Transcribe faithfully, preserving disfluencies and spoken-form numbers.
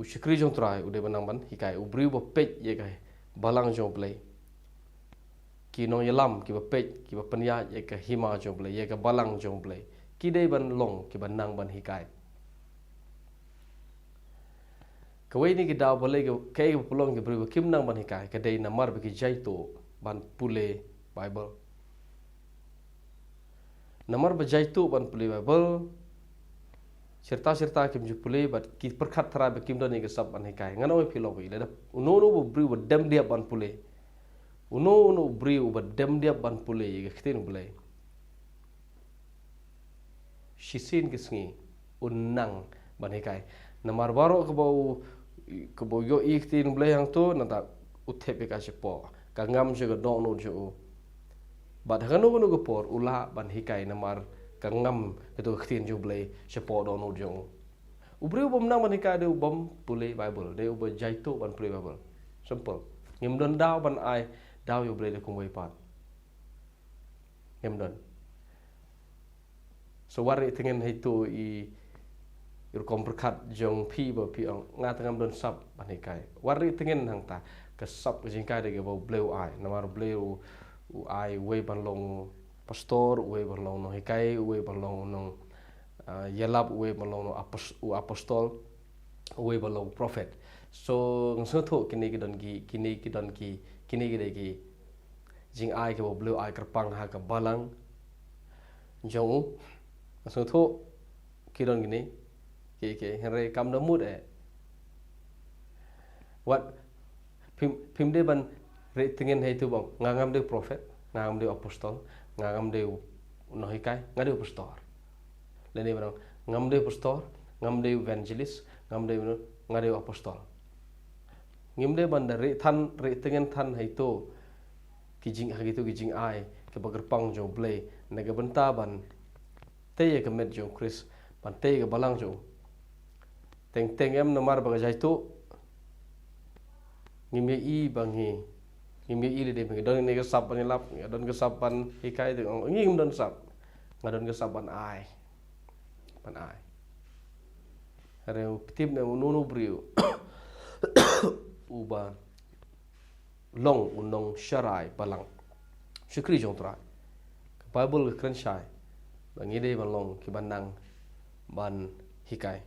Shakri jong Trai u dei ban nang ban hikai, u briew ba peit ïa ka balang jong Blei. Ki nongïalam kiba peit, kiba pynïaid ïa ka hima jong Blei, ïa ka balang jong Blei, ki dei ban long kiba nang ban hikai. Kawei na ki daw ba lei ka, kaei ba pynlong ki briew ba kim nang ban hikai, ka dei namar ba ki jaituh ban pule Bible. Namar ba jaituh ban pule Bible, shirta shirta kim ju pule, bad ki pyrkhat tharai ba kim don ïa ka sap ban hikai. Ngan ong ïa phi, long ba ïa lada uno uno u briew ba dem diap ban pule, uno uno u briew ba dem diap ban pule ïa ka ktien Blei, shisien ka sngi un nang ban hikai. Namar baroh kaba u, kaba u ïohi ïa ka ktien Blei hangto, nangta u thep ïa ka shapoh, ka ngam sha ka dohnud jong u. Bad ha kano kano ka por u lah ban hikai namar ka ngam kato ka ktien jong Blei shapoh dohnud jong u. U briew bym nang ban hikai dei u bym pule Bible, dei uba jaituh ban pule Bible. Simple. Ngim don daw ban ai daw ïa U Blei da kumwei pat. Ngim don. So wat rieh tyngen haito i, i rukom pyrkhat jong phi ba phi ong nga te ngam don sap ban hikai. Wat rieh tyngen hangta, ka sap ka jinghikai dei kaba U Blei u ai. Namar U Blei u, u ai uwei ban long pastor, uwei ban long nonghikai, uwei ban long nong, ah, ïalap, uwei ban long nong apos-, u apostol, uwei ban long prophet. So ngan sngewthuh kine ki don ki, kine ki don ki, kine ki dei ki jingai kaba U Blei u ai kyrpang ha ka balang jong u. Ngan sngewthuh ki don kine ki, ki, hynrei kam da mut eh. Wat phim, phim dei ban rieh tyngen haito ba nga ngam dei prophet, nga ngam dei apostol, nga ngam dei u nonghikai, nga dei u pastor. Lane ba ngam dei pastor, ngam dei evangelist, ngam dei, nga dei apostol. Ngim dei ban da rieh than, rieh tyngen than haito ki jing, ha kito ki jingai kiba kyrpang jong U Blei na ka bynta ban tei ïa ka met jong U Khrist, ban tei ïa ka balang jong u. Teng teng em namar ba ka jaituh ngim ïohi ba ngi, ngim ïohi lade ba ngi don kane ka sap ban ïalap, ngi don ka sap ban hikai, te ong ngi ngim don sap. Nga don ka sap ban ai. Ban ai. Hynrei u tip ne uno uno u briew uba long u nongsharai balang, shakri jong Trai. Ka Bible ka kren shai ba ngi dei ban long kiba nang ban hikai.